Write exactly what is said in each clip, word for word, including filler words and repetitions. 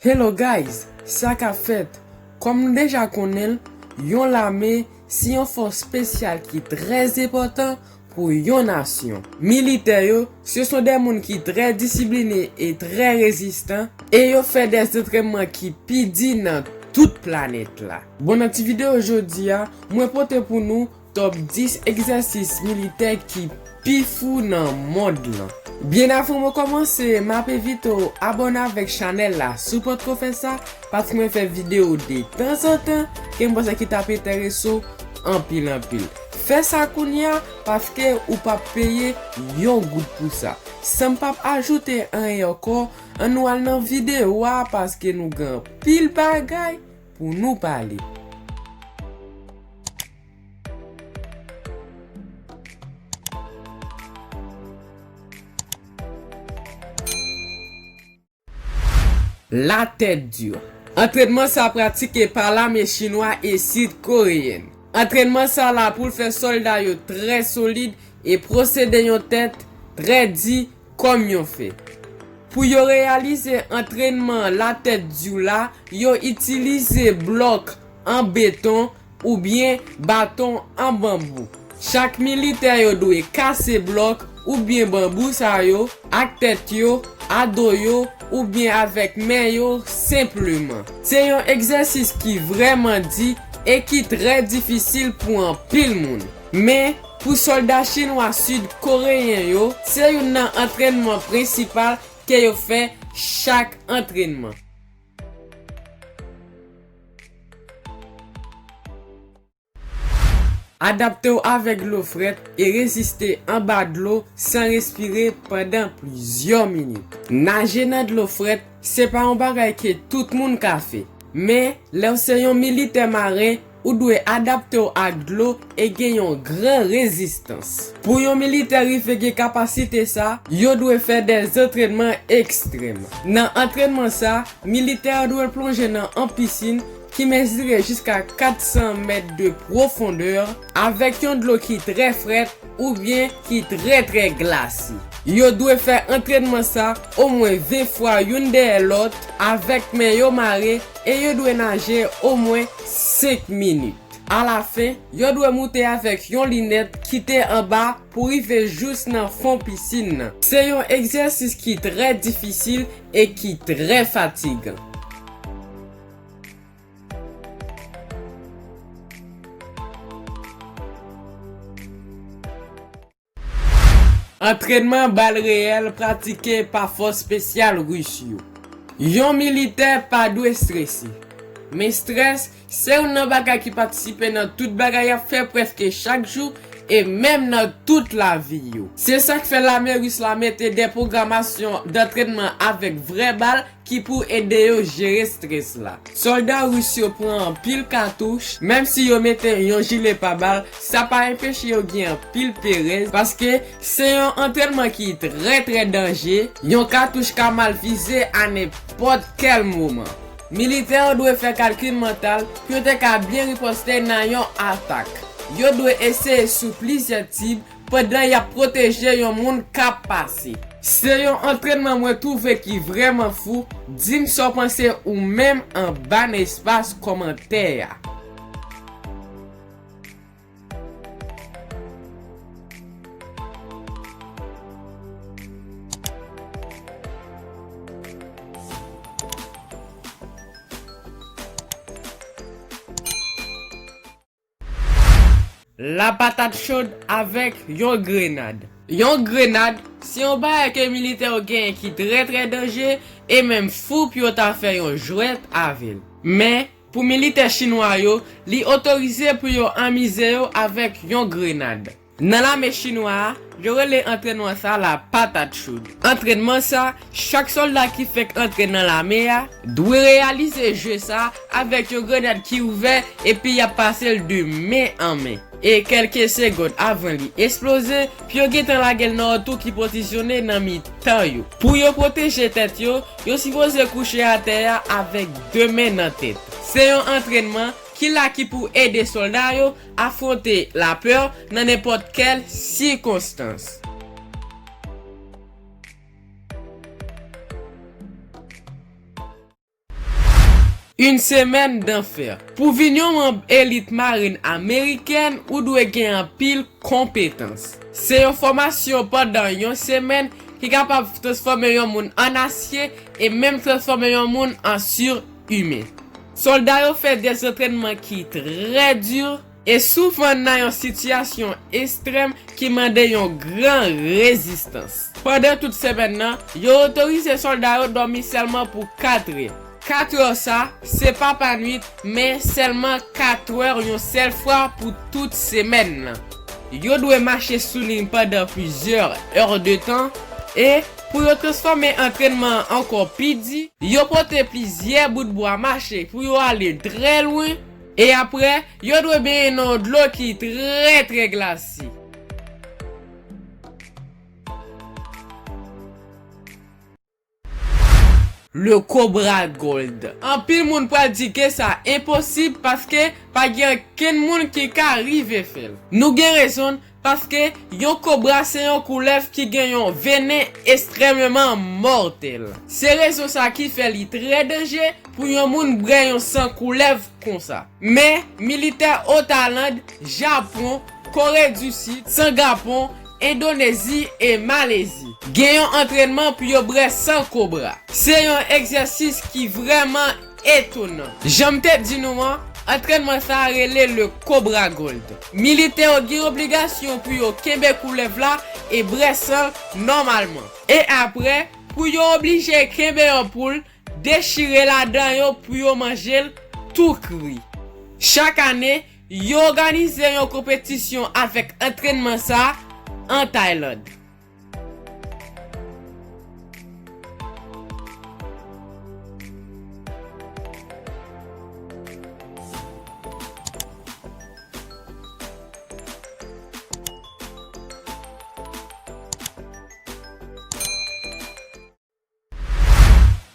Hello guys, sa k ap fèt? Kòm nou deja konnen l, yon lame se yon fòs espesyal ki trè enpòtan pou yon nasyon. Militè yo, se son de moun ki trè disipline e trè rezistan, e yo fè de zantrenman ki pi di nan tout planèt la. Bon, nan ti videyo jodi a, mwen pote pou nou top dis egzèsis militè ki pi fou nan mond lan. Byen avan mwen kòmanse, m ap envite w abòne avèk chanèl la si w potko fè sa, paske mwen fè videyo de tanzantan ke m panse ki t ap enterese w anpil anpil. Fè sa kounye a, paske ou p ap peye yon goud pou sa. San m p ap ajoute anyen ankò, ann nou al nan videyo a, paske nou gen anpil bagay pou nou pale. La tête dure. Antrènman sa pratike pa lame chinwa e sid koreyèn. Antrènman sa la pou l fè sòlda yo trè solid e posede yon tèt trè di kòm yon fè. Pou yo reyalize antrènman la tête dure la, yo itilize blòk an beton oubyen baton an banbou. Chak militè yo dwe kase blòk oubyen banbou sa yo ak tèt yo, a do yo, oubyen avèk men yo senpleman. Se yon egzèsis ki vrèman di e ki trè difisil pou anpil moun. Men, pou sòlda chinwa sid koreyen yo, se youn nan antrènman prensipal ke yo fè chak antrènman. Adapte w avèk dlo frèt e reziste anba dlo san respire pandan plizyè minit. Naje nan dlo frèt se pa yon bagay ke tout moun ka fè, men lè w se yon militè maren, ou dwe adapte w ak dlo e gen yon gran rezistans. Pou yon militè rive gen kapasite sa, yo dwe fè de zantrenman ekstrèm. Nan antrènman sa, militè yo dwe plonje nan yon pisin ki mezire jiska kat san mèt de pwofondè, avèk yon dlo ki trè frèt oubyen ki trè, trè glase. Yo dwe fè antrènman sa omwen ven fwa youn dèyè lòt avèk men yo mare e yo dwe naje omwen senk minit. Alafen, yo dwe moute avèk yon linèt kite anba pou rive jous nan fon pisin nan. Se yon egzèsis ki trè difisil e ki trè fatigan. Antrènman bal reyèl pratike pa fòs espesyal ris yo. Yon militè pa dwe strese. Men estrès se youn nan bagay ki patisipe nan tout bagay y ap fè prèske chak jou e menm nan tout lavi yo. Se sa k fè lame ris la mete de pwogramasyon dantrènman avèk vrè bal ki pou ede yo jere estrès la. Sòlda ris yo pran anpil katouch, menm si yo mete yon jile pabal, sa pa enpeche yo gen anpil perèz, paske se yon antrènman ki trè, trè danje. Yon katouch ka mal vize a nenpòt kèl moman. Militè yo dwe fè kalkil mantal pou yo te ka byen riposte nan yon atak. Yo dwe eseye sou plizyè sib pandan y ap pwoteje yon moun k ap pase. Se yon antrènman mwen twouve ki vrèman fou, di m sa w panse ou menm anba nan espas kòmantè a. La patat chod avèk yon grenad. Yon grenad se yon bagay ke militè yo genyen ki trè, trè danje e menm fou pou yo ta fè yon jwèt avè l. Men, pou militè chinwa yo, li otorize pou yo anmize yo avèk yon grenad. Nan lame chinwa a, yo rele antrènman sa la patat chod. Antrènman sa, chak sòlda ki fèk antre nan lame a dwe reyalize je sa avèk yon grenad ki ouvè epi y ap pase l de men an men. E kèlke segonn avan li esploze, pou yo gentan lage l nan yon twou ki pozisyone nan mitan yo. Pou yo pwoteje tèt yo, yo sipoze kouche atè a avèk de men nan tèt. Se yon antrènman ki la ki pou ede sòlda yo afwonte lapè nan nenpòt kèl sikonstans. Une semaine d'enfer. Pou vin yon manm elit marin amerikèn, ou dwe gen anpil konpetans. Se yon fòmasyon pandan yon semèn ki kapab transfòme yon moun an asye e menm transfòme yon moun an sirimen. Sòlda yo fè de antrènman ki trè di e souvan nan yon sitiyasyon ekstrèm ki mande yon gran rezistans. Pandan tout semèn nan, yo otorize sòlda yo dòmi sèlman pou kat è. Kat è sa, se pa pa nwit, men sèlman kat è yon sèl fwa pou tout semèn nan. Yo dwe mache sou liy pandan plizyè è de tan, e pou yo transfòme antrènman an ankò pi di, yo pote plizyè bout bwa mache pou yo ale trè lwen, e apre, yo dwe benyen nan yon dlo ki trè, trè glase. Le Cobra Gold. Anpil moun pral di ke sa enposib paske pa gen okenn moun ki ka rive fè l. Nou gen rezon, paske yon kobra se yon koulèv ki gen yon venen ekstrèmeman mòtèl. Se rezon sa ki fè li trè danje pou yon moun bwè yon san koulèv konsa. Men, militè Otaland, Japon, Kore di Sid, Sengapon, Endonezi e Malezi gen yon antrènman pou yo bwè san kobra. Se yon egzèsis ki vrèman etonan. Jan m te di nou an, antrènman sa a rele le Cobra Gold. Militè yo gen obligasyon pou yo kenbe koulèv la e bwè san l nòmalman. E apre, pou yo oblije kenbe yon poul, dechire ladan yo pou yo manje l tou kri. Chak ane, yo òganize yon konpetisyon avèk antrènman sa a an Tayland.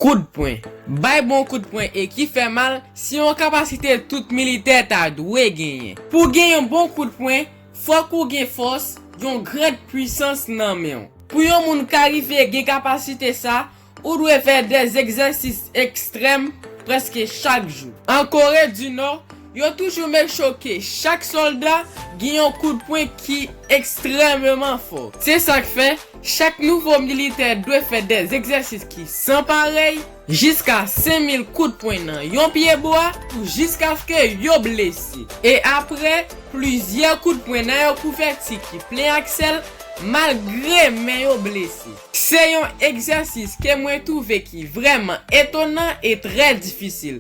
Kout pwen. Bay bon kout pwen e ki fè mal, se yon kapasite tout militè ta dwe genyen. Pou gen yon bon kout pwen, fòk ou gen fòs, yon grand pwisans nan men w. Pou yon moun ka rive gen kapasite sa, ou dwe fè de egzèsis ekstrèm prèske chak jou. An Kore di Nò, yo toujou make sure ke chak sòlda gen yon kout pwen ki ekstrèmeman fò. Se sa k fè, chak nouvo militè dwe fè de egzèsis ki san parèy, jiska senk mil kout pwen nan yon pye bwa, pou jiskaske yo blese. E apre, plizyè kout pwen nan yon kouvèti ki plen ak sèl, malgre men yo blese. Se yon egzèsis ke mwen twouve ki vrèman etonan e trè difisil.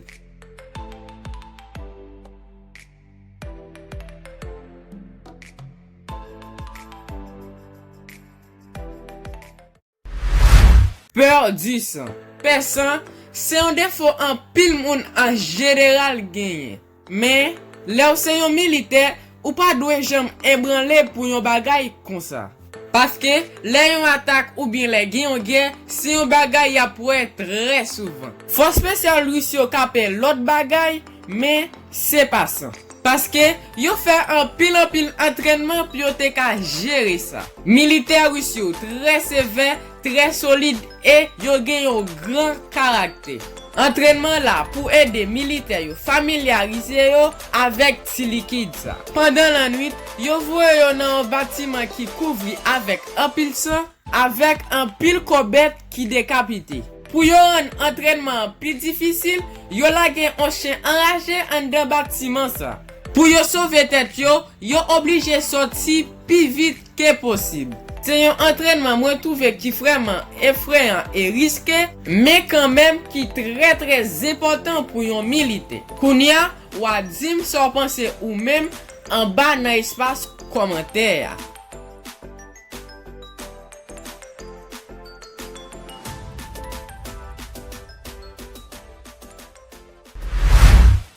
Pè di san. Pè san se yon defo anpil moun an jeneral genyen. Men, lè w se yon militè, ou pa dwe janm ebranle pou yon bagay konsa. Paske, lè yon atak oubyen lè gen yon gè, se yon bagay y ap wè trè souvan. Fòs espesyal ris yo ka pè lòt bagay, men se pa san. Paske, yo fè anpil, anpil antrènman pou yo te ka jere sa. Militè ris yo trè sevè, trè solid e yo gen yon gran karaktè. Antrènman la pou ede militè yo familyarize yo avèk ti likid sa. Pandan lannwit, yo voye yo nan yon batiman ki kouvri avèk anpil san, avèk anpil kò bèt ki dekapite. Pou yo rann antrènman an pi difisil, yo lage yon chen anraje anndan batiman sa. Pou yo sove tèt yo, yo oblije sòti pi vit ke posib. Se yon antrènman mwen twouve ki vrèman efreyan e riske, men kanmenm ki trè, trè enpòtan pou yon militè. Kounye a, w a di m sa w panse ou menm anba nan espas kòmantè a.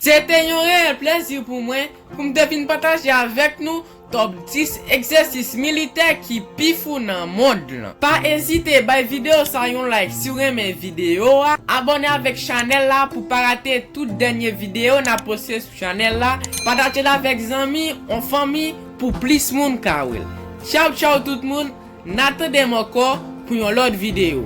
Se te yon reyèl plezi pou mwen pou m te vin pataje avèk nou top dis egzèsis militè ki pi fou nan mond lan. Pa ezite bay videyo sa yon like si w renmen videyo a, abòne avèk chanèl la pou pa rate tout dènye videyo n ap poste sou chanèl la, pataje l avèk zanmi, yon fanmi pou plis moun ka wè l. Tchaw tchaw tout moun, n a tande m ankò pou yon lòt videyo.